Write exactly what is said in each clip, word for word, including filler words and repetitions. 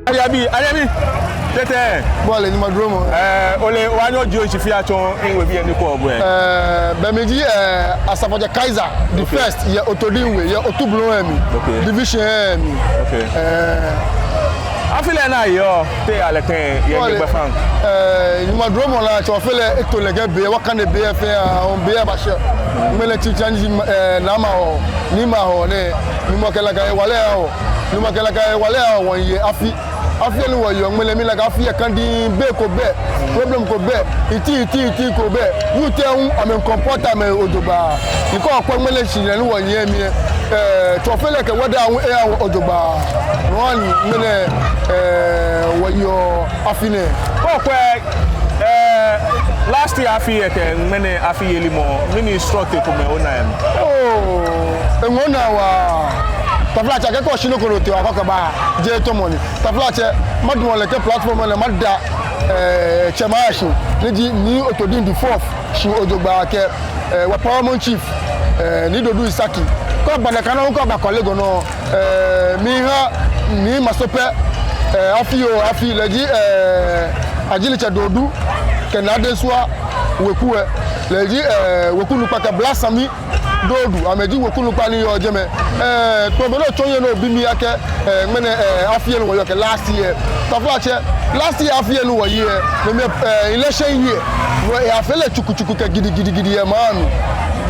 Ariabi, Ariabi. Tɛtɛ. Bɔ ni Nyɔŋmɔ duromɔ. Ɛɛ, ole, wɔnyɛ oji oshi fɛɛ atsɔɔ miwebii lɛ ni kwɛɔ bo lɛ. Ɛɛ, be mli ji, ɛɛ, Asafoatsɛ Kaiser the first, yɛ Otodin We, yɛ Otublohum lɛ mli. Okay. Division lɛ mli. Okay. Ɛɛ. Afi lɛ naa yɔɔ, te ale tɛŋŋ, yɛ gbɛfaŋ? Ɛɛ, Nyɔŋmɔ duromɔ lɛ, Tsɔfelɛ eto lɛ kɛ be, wɔkane be fɛɛ, aa, be bashɛ. Ŋmɛnɛ tsitsi ni ji, ɛɛ, Naamah Hɔɔ, Niimah Hɔɔ nɛɛ, Nyɔŋmɔ kɛ nakai hewalɛ eha wɔ. Nyɔŋmɔ kɛ nakai hewalɛ eha wɔ, wɔyɛ afi. Afi ni wɔyɔɔ ŋmɛnɛ mli nakai afi lɛ ka diŋŋ, be ko bɛ, problem ko bɛ, iti, iti, iti ko bɛ. Youth lɛ hu amɛ comfort amɛ ojogbaŋŋ. Ni kɛ okwɛ ŋmɛnɛ shihilɛ ni wɔyɔɔ mli lɛ, ɛɛ, Tsɔfelɛ kɛ weather hu eha wɔ ojogbaŋŋ. No hewɔ ni ŋmɛnɛ, ɛɛ, wɔyɔɔ afi nɛɛ. Kɛ okwɛ, ɛɛ, last year afi lɛ kɛ ŋmɛnɛ afi yelimɔ, mɛni srɔto komɛi ona yɛ mli? Oo, eŋɔɔ naa waa. Taflatsɛ, kɛ oshi nɔ ko nɔ tɛŋŋ, akɔ kɛba, jeee tɔmɔ ni. Taflatsɛ, madamɔ lɛ kɛ platform lɛ mada, ɛɛ, tsɛmɛi ashi, ni ji Nii Otodin the fourth shi ojogbaŋŋ kɛ, ɛɛ, wɔ paramount chief, ɛɛ, Nii Dodu Isaki. Kɛ oba nakai nɔ, kɛ oba Korle Gonno, ɛɛ, miiha Nii Masope, ɛɛ, afi oo afi, lɛ ji, ɛɛ, Ajilitsɛ Dodu kɛ Naa Densua weku lɛ, lɛ ji, ɛɛ, weku nukpa kɛ Blasami Dodu, amɛji weku nukpa ni yɔɔ jɛmɛ. Ɛɛ, kpɔmɔ nɔ tsɔ yɛ nɔ bi mi akɛ, ɛɛ, ŋmɛnɛ, ɛɛ, afi lɛ ni wɔyɔɔ kɛ last year. Taflatsɛ, last year afi lɛ ni wɔye lɛ, mɛmɛ, ɛɛ, election year. Wɔ, ɛɛ, afee lɛ tsuku tsuku kɛ gidi gidi gidi yɛ maŋ mli.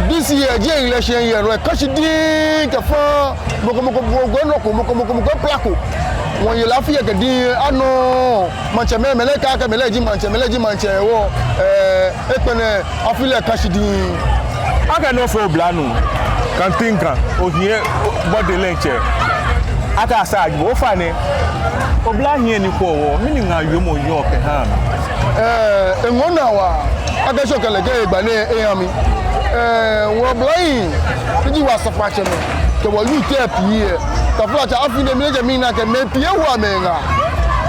This year, jeee election year, wɔ, eka shi diŋŋ kɛ faŋŋ. Mɔ ko mɔ ko, mɔ ko nɔ ko, mɔ ko mɔ ko, mɔ ko pla ko. Wɔye lɛ afi lɛ kɛ diŋŋ, anɔ, maŋtsɛmɛi, mɛi lɛ kɛɛ akɛ mɛi lɛ ji maŋtsɛ, mɛi lɛ ji maŋtsɛ, wɔ, ɛɛ, ekpɛlɛ, afi lɛ ka shi diŋŋ. Akɛ nɔ fɛɛ oblanuu, Kantinka, ohiɛ, bɔ diɛŋtsɛ. Akɛ asa aji bo ofainɛ. Oblahii ni kwɛɔ wɔ, mɛni ŋaawoo oyɔɔ kɛha amɛ? Ɛɛ, eŋɔɔ naa waa. Akɛ shi okɛ lɛ kɛ egba nɛɛ eha mi. Ɛɛ, wɔ oblahii, ni ji wɔ asafoatsɛmɛi, kɛ wɔ youth lɛ pii lɛ. Taflatsɛ, afi nɛɛ mli lɛ, mɛi ni akɛ mɛi pii ewo amɛŋaa.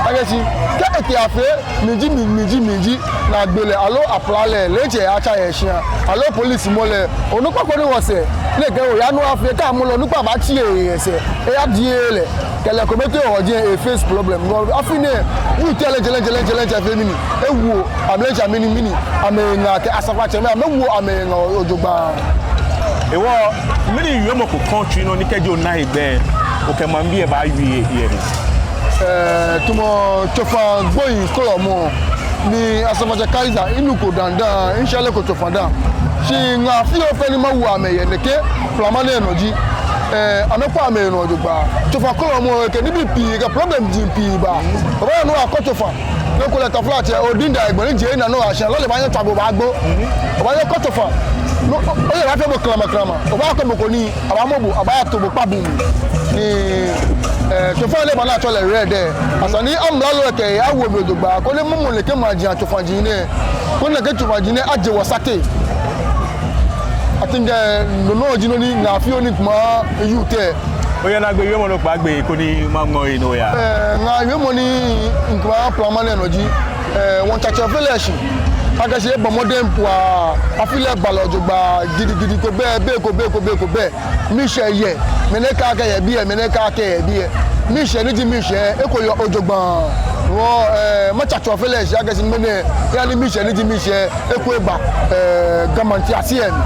Akɛ shi, kɛ etee afee, miji, mi, miji, miji, ni agbe lɛ, aloo apla lɛ, lɛ etsɛ atsa yɛ shia, aloo police mɔ lɛ, onukpa ko ni wɔsɛɛ, ni ekɛ oya nɔ afee, kɛ amɔ lɛ onukpa baatsi eyɛ sɛɛ, eyadie lɛ, kɛ lɛ kome too wɔji e face problem. Afi nɛɛ, youth lɛ diɛŋtsɛ, diɛŋtsɛ, diɛŋtsɛ, diɛŋtsɛ fee mɛni, ewo, amɛ diɛŋtsɛ mɛni, mɛni, amɛŋaa kɛ asafoatsɛmɛi, amɛwo amɛŋaa ojogbaŋŋ. Hewɔ, mɛni wiemɔ ko kɔŋ tsu nɔ ni kɛji ona hegbɛ, okɛ maŋbii lɛ baawie yɛ he? Ɛɛ, tamɔ tsofa gbohii kɔlɔmɔ ni asafoatsɛ Kaiser, minuko daaŋ daaŋ, mishɛreko tsofa daaŋ. Shi ŋaa fioo pɛ ni mawo amɛ yɛ nɛkɛ plama nɛɛ nɔ ji, ɛɛ, amɛkwɛ amɛnɔ jogbaŋŋ. Tsofa kɔlɔmɔ kɛ nibii pii, kɛ problem ji pii ba. Obaaya ni okɔ tsofa. Nɔ ko lɛ taflatsɛ, odiŋ daa egbɛ ni je ena nɔ ashi, lɔle baanyɛ atswa bo obaagbo. Obaanyɛ okɔ tsofa. Nɔ, o, oyɛ lɛ afee bo klama klama. Obaakɔ mɔ ko ni, abaamɔ bo, abaato bo kpa bo mli. Ni, ɛɛ, tsofa lɛ ba ni atsɛɔ lɛ red lɛ. Esa ni amralo lɛ kɛ ehe awo mli jogbaŋŋ, koni mɔ mɔ lɛ kɛ maji atsofa ji nɛɛ. Koni nɛkɛ tsofa ji nɛɛ aje wɔ sate. I think, ɛɛ, no nɔŋŋ ji nɔ ni ŋaa fioo ni mikɛmaa youth lɛ. Oya naagbee wiemɔ nɔ kpaa gbee koni maŋɔ he ni oyaa. Ɛɛ, ŋaa wiemɔ ni mikɛmaa plama nɛɛ nɔ ji, ɛɛ, wɔmiitsa Tsɔfelɛ shi akɛ shi ebɔ mɔdɛŋ waa, afi lɛ gba lɛ jogbaŋŋ gidigidi, ko bɛ, be ko, be ko, be ko bɛ. Miishɛɛ yɛ, mɛi nɛɛ kɛɛ akɛ eyɛ biɛ, mɛi nɛɛ kɛɛ akɛ eyɛ biɛ. Miishɛɛ ni ji miishɛɛ, eko yɔɔ jogbaŋŋ. Wɔ, ɛɛ, matsa Tsɔfelɛ shi akɛ shi ŋmɛnɛ, eha ni miishɛɛ ni ji miishɛɛ, eko eba, ɛɛ, Ga Maŋtiase lɛ mli.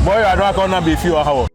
Bo oyiwaladɔŋŋ akɛ ona be fioo oha wɔ.